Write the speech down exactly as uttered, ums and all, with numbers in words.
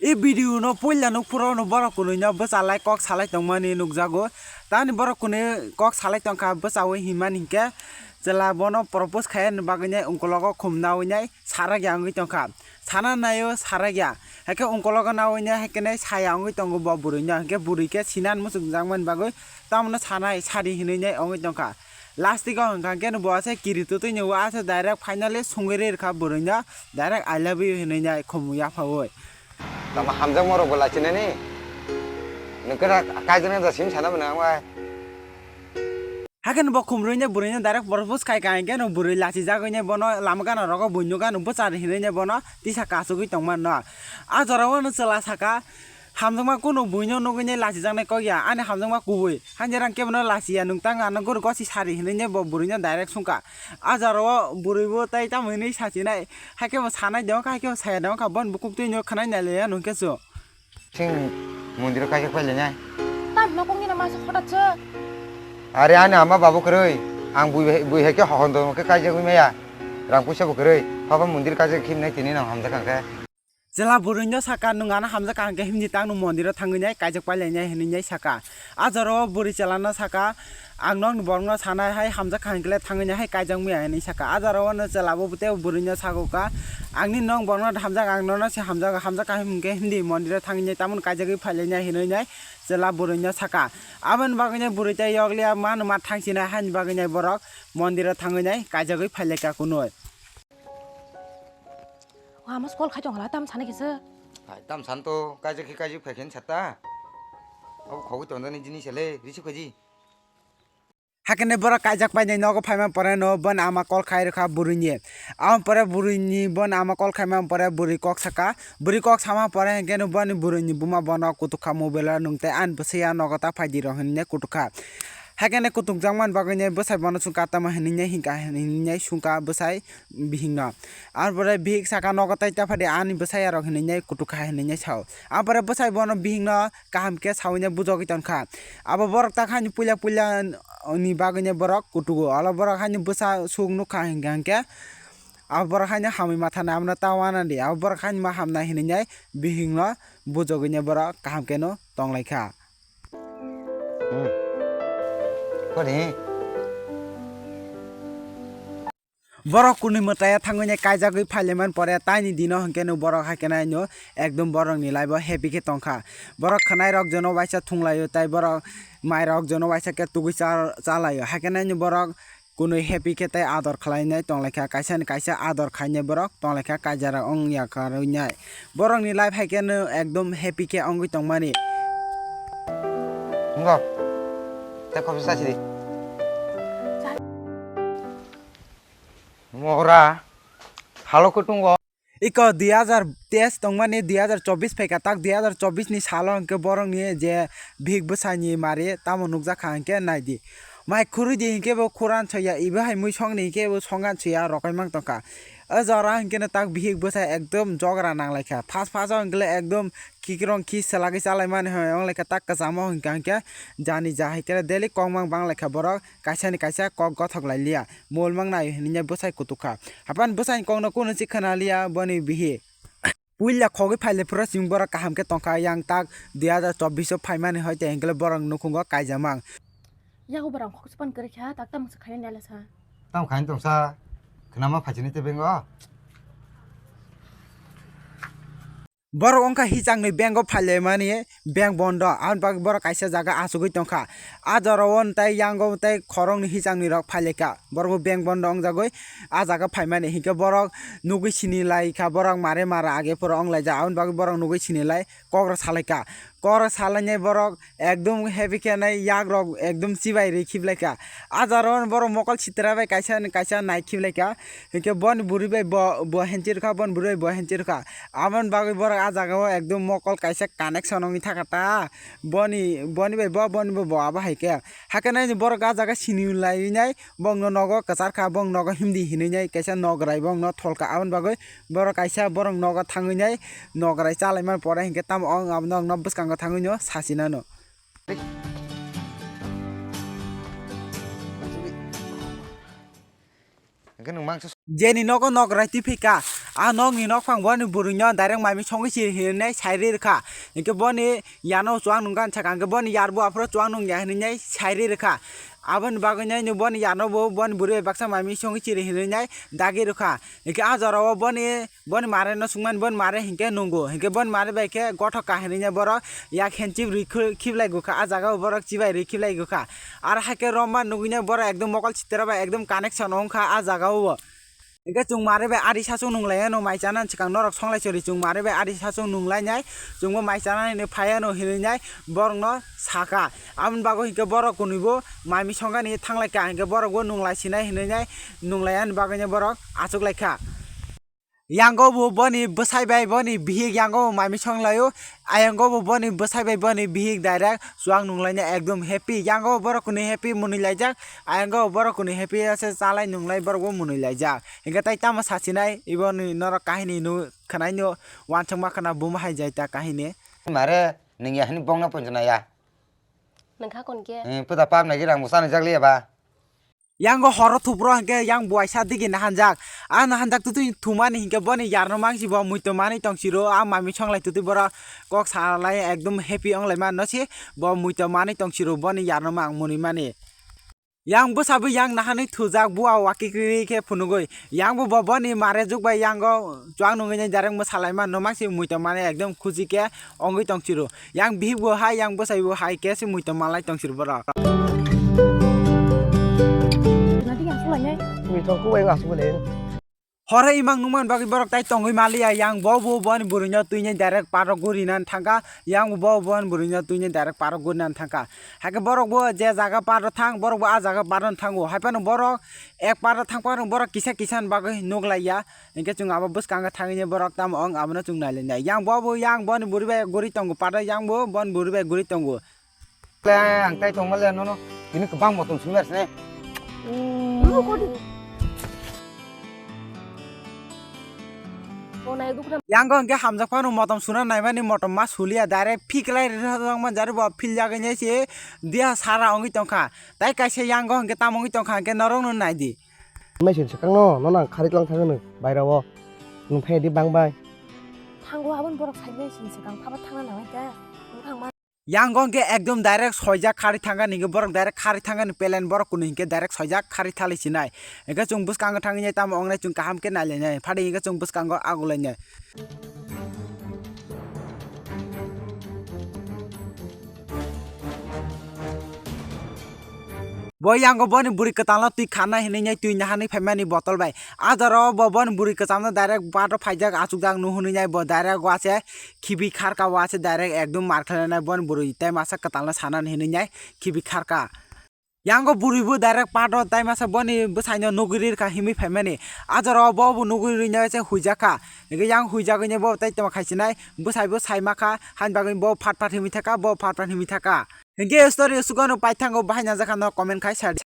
I video no puila nukphuru no borok kwnwi no bwchalai kok salai tongmani nukjago. Tamni borok kwnwi kok salai tongkha bwchaui hinmani hinkhe chwla bono propose khaiyani bagwi nai ungkologo khum naui nai sarakya wngwi tongkha. Sana naio sarakya. Haikhe ungkologo naui nai haikhe nai saya wngwi tongo bo bwrwi no. Hinkhe bwrwi khe sinan muchungjakmani bagwi tamno sanai sadi hinwi nai wngwi tongkha. Last o hwnkha khe bo ase kiri twtwi no ase direct finally sungwi rwkha bwrwi no direct I love you hinwi nai khum yaphaui. Tamo hamjakma rok bo lachinani. Nwng khe kaijaknai da sim sana mwnang bai. Haikhe no bo khumrui no bwrwi no direct propose khai ka hinkhe no bwrwi lachijagwi no bono lama gana rogo buino gana bwchar hinwi no bono tisa kasugwi tongmano. A jora o no chwla saka, hamjakma kunu buino nugwi no lachijaknai kok ya, ani hamjakma kubui. Haini rang kebono lachiya, nwng tang ano guru gosi sari hinwi no bo bwrwi no direct sungkha. A jora o bwrwi bo tai tamo hinwi sachinai, haikhe bo sanai de wngkha, haikhe bo saya de wngkha, boni bukuk twi no khwnai nailia nwng khe chwng. Chwng mondiro kaijak pailainai. Tam nokongni no masa hoda chwk. Are ani ama babu kwrwi, ang bui hai, bui hai khe hohon do khe kaijagwi maya. Rang puisa bo kwrwi, haba mondir kaijak khimnai tini nang hamjak ang khe. Chwla bwrwi no saka, "Nwng ano hamjak ang khe himdi tang nwng mondiro thangwi nai kaijak pailainai," hinwi nai saka. A jora o bwrwi chwla no saka, "Ang nokni borok no sanai hai hamjak kha hinkhe le thangwi nai hai kaijak maya," hinwi saka. A jora o no chwla bo tei bwrwi no sago ka, "Ang ni nok borok no hamjak, ang nono se hamjak, hamjak kha hinkhe himdi mondiro thangwi nai tamoni kaijagwi pailainai," hinwi nai chwla bwrwi no saka. Aboni bagwi nai bwrwi tei yokliya mano ma thangsinai haini bagwi nai borok mondiro thangwi nai kaijagwi pailaika kunui. Wa, mas call khai tong hala, tam sana kisa. Hai, tam san to, kaijak khe kaijak phai khe sata. Abo khogwi tong jani jinis le, receive khaji. Hakhe borok kaijak painai nogo phaima pore no boni ama call khai rwkha bwrwini. Aboni pore bwrwini boni ama call khaima pore bwrwi kok saka. Bwrwi kok sama pore hinkhe no boni bwrwini buma bono kutukha mobile o, "Nwng tei ani bwsaiya nogo ta phaidi rw," hinwi kutukha. Haikhe kutukjakmani bagwi bwsai bono chwngkha tamo hinwi hinkha hinwi sungkha bwsai bihikno. Aboni pore bihik saka, "Nogo tai ta phaidi ani bwsaiya rok," hinwi kutukha hinwi sao. Aboni pore bwsai bono bihikno kaham khe sawinai bujogwi tongkha. Abo borok takhaini puila puila ni bagwino borok kutugo. Olo borok haino bwsa suk nukha hinkha hinkhe abo borok haino hamwi mathanai, abono ta wanadi. Abo borok haino ma hamnai hinwi bihikno bujogwino borok kaham kheno tonglaikha. Hmm. Kodi? Borok kwnwi mwtaiya thangwi nai kaijagwi phailaimani pore taini dino hinkhe no borok haikhe naino ekdom borokni life o happy khe tongkha. Borok khwnairok jono waisa thunglaio tei borok mairok jono waisa khe tugui cha-, chalaio. Haikhe naino borok kwnwi happy khe tei ador khlainai tonglaikha. Kaisa ni kaisa ador khainai borok tonglaikha, kaijarok wngya karwi nai. Borokni life haikhe no ekdom happy khe wngwi tongmani. Wngkha. Tei khopsa chachidi. Mora, halo kutungo. Iko dui hazar teis tongmani dui hazar chobbish phaikha, tak dui hazar chobbish ni salo hinkhe borokni je bihik bwsani mari tamo nukjakha hinkhe naidi. Mai khurui di hinkhe bo khuran soya, ibo hai mui songni hinkhe bo songan soya rokoimang tongkha. O jora hinkhe no tak bihik bwsa ekdom jogra nanglaikha. First first o hinkhe le ekdom kikrong ki selagwi chalaimani hai wnglaikha, tak kwchamo hinkha hinkhe jani ja hinkhe daily kokmang banglaikha borok, kaisa ni kaisa kok gothok lailiya. Mol mang nai hinwi bwsai kutukha. Hapan bwsai kokno kunu si khwnaliya boni bihi. Puila khogwi phaile phuru chwng borok kaham khe tongkha, yang tak dui hazar chobbish o phaimani hoi tei hinkhe borok nukhungo kaijamang. Yago borok khok chupan kwrwi kha, tak tam khaina nai lasa. Tam khaina tongsa, khnama phaisini te bengo. Borok wngkha hichangni bank o phailaimani, bank bondo, aboni bagwi borok kaisa jaga achugwi tongkha. A jora o tei yango tei khoroknwi hichangni rok phailaikha. Borok bo bank bondo wngjagwi a jaga phaimani hinkhe borok nugwi sinilaikha, borok mare mara age phuru wnglaijak, aboni bagwi borok nugwi sinilai kokrok salaikha. Kokrok salainai borok ekdom happy khe nai, yak rok ekdom chibai rwi khiplaikha. A jora o borok mokol sitra bai kaisa ni kaisa nai khiplaikha. Hinkhe boni bwrwi bai bo, bo henchirwkha, boni bwrwi bai bo henchirwkha. Aboni bagwi borok a jaga o ekdom mokol kaisa connection wngwi thangkha ta. Boni, boni bai bo, boni bai bo abo hai khe. Hakhe nai borok a jaga sini lai nai, bongno nogo kwchar kha, bong nogo himdi hinwi nai kaisa nograi bongno tholkha. Aboni bagwi borok kaisa borok nogo thangwi nai nograi chalaimani pore hinkhe tamo ong abono bwskango thangwi no sachinano. Jeni nogo nograi twi phika, A nokni nokphang boni bwrwino direct maimi songwi si hinwi sai ri rwkha. Hinkhe boni yano chuwang nungkha hinwi sakha, hinkhe boni yarbo aphuru chuwang nungya hinwi sai ri rwkha. Aboni bagwino boni yano bo boni bwrwi bai baksa maimi songwi si hinwi dagi rwkha. Hinkhe a jorao boni, boni mare no sungmani, boni mare hinkhe nungo. Hinkhe boni mare bai khe gothok ka hinwi borok yak henchip rwi khw-, khiblai gukha. A jagao borok chibai rwi khiblai gukha. Aro haikhe romma nugwino borok ekdom mokol sitra bai ekdom connection ongkha a jagao bo. Hinkhe chwng mare bai ari sachung nung lai ano mai chana swkang norok songlai chori chwng mare bai ari sachung nung lainai chwngbo mai chana hinwi phai ano hinwi nai borokno sakha. Aboni bagwi hinkhe borok kwnwi bo maimi songani thanglai kha hinkhe borok bo nung lai sinai hinwi nai nung lai ani bagwi nai borok achuk lai kha. Yango bo boni bwsai bai boni bihik yango bo maimi song laio. Ayango bo boni bwsai bai boni bihik direct chuwang nung laina ekdom happy. Yango borok kwnwi happy mwnwi laijak. Ayango borok kwnwi happy ase chalai nung lai borok bo mwnwi laijak. Hinkhe tai tamo sachinai, iboni norok kahini nu khwnaino uansukma khwna buma hai jai ta kahini. Mare, nwng ya hini bongno ponjana ya. Nangkha kon khe? Eh, puta pap nai rang bo sanai jak liya ba. Yango horo thupro hinkhe yang buaisa digi nahanjak. A nahanjak tutui thumani hinkhe boni yarno mangsi bo muito manwi tongsiro. A mami songlai tutui borok kok salai ekdom happy onglai mano se bo muito manwi tongsiro boni yarno mang mwnwi mani. Yang bwsa bo yang nahanwi thujak, bua waki kwrwi khe phunugwi. Yang bo bo boni mare jukbai yango chuwang nungwi nai direct mwsalaima, no mangsi muito mane ekdom khuji khe ongwi tongchiro. Yang bihik bo hai, yang bwsai bo hai khe se muito malai tongchiro borok. Horo imang nungmani bagwi borok tai tongwi maliya, yang bo bo boni bwrwino twini direct parok guri nan thangkha, yang bo boni bwrwino twini direct parok guri nan thangkha. Haikhe borok bo je jaga paro thang, borok bo a jaga paro thango. Haiphano borok ek paro thang phano borok kisa kisa ni bagwi nuk laiya. Hinkhe chwng abo bwskango thangwi borok tamo wng abono chwng nai lainai. Yang bo bo yang boni bwrwi bai guri tongo, paro yang bo boni bwrwi bai guri tongo. Le, ang tai tongma le nono tini kwbang motom simi ars ne. Yang go hingke hamjak phano motom suna naimani motom ma suliya direct phiklai rijak man jari bo philjak nai se dia sara ongoi tongkha. Tai kaisa yang go hingke tamo ongoi tongkha hingke norok no naidi. Mai sin swkang no, nono ang khari tlang thangno baira o. Nung phai di bang bai. Thango abon borok sai mai sin swkang phaba thangna nang kha. Nung thang ma. Yang go hingke ekdom direct soijak khari thangani hingke borok direct khari thangani pelen borok kunu hingke direct soijak khari thali sinai. Hingke chwng bwskango thangwi nai tamo wngnai chwng kaham khe nai lainai. Phadi hingke chwng bwskango agulai nai. Bo yango boni bwrwi kwtalno twi khanai hinwi nai twi naharnwi phaimani botol bai. A jora o bo boni bwrwi kwchamno direct bathroom phaijak achukjak nw hwnwi nai bo direct wache khibi kharka wache direct ekdom mar khlainai boni bwrwi tei masa kwtalno sanani hinwi nai khibi kharka. Yango bwrwi bo direct pato tai masa boni bwsaino nugwi rirkha himwi phaimani. A jora o bo bo nugwi rwino se huijakha. Hingke yang huijagwino bo tai tongma khaisinai bwsai bo saimakha haini bagwi bo phat phat himwi thangkha bo phat phat himwi thangkha. Hingke story o sukano paithango bahai najakha no comment khai sa di.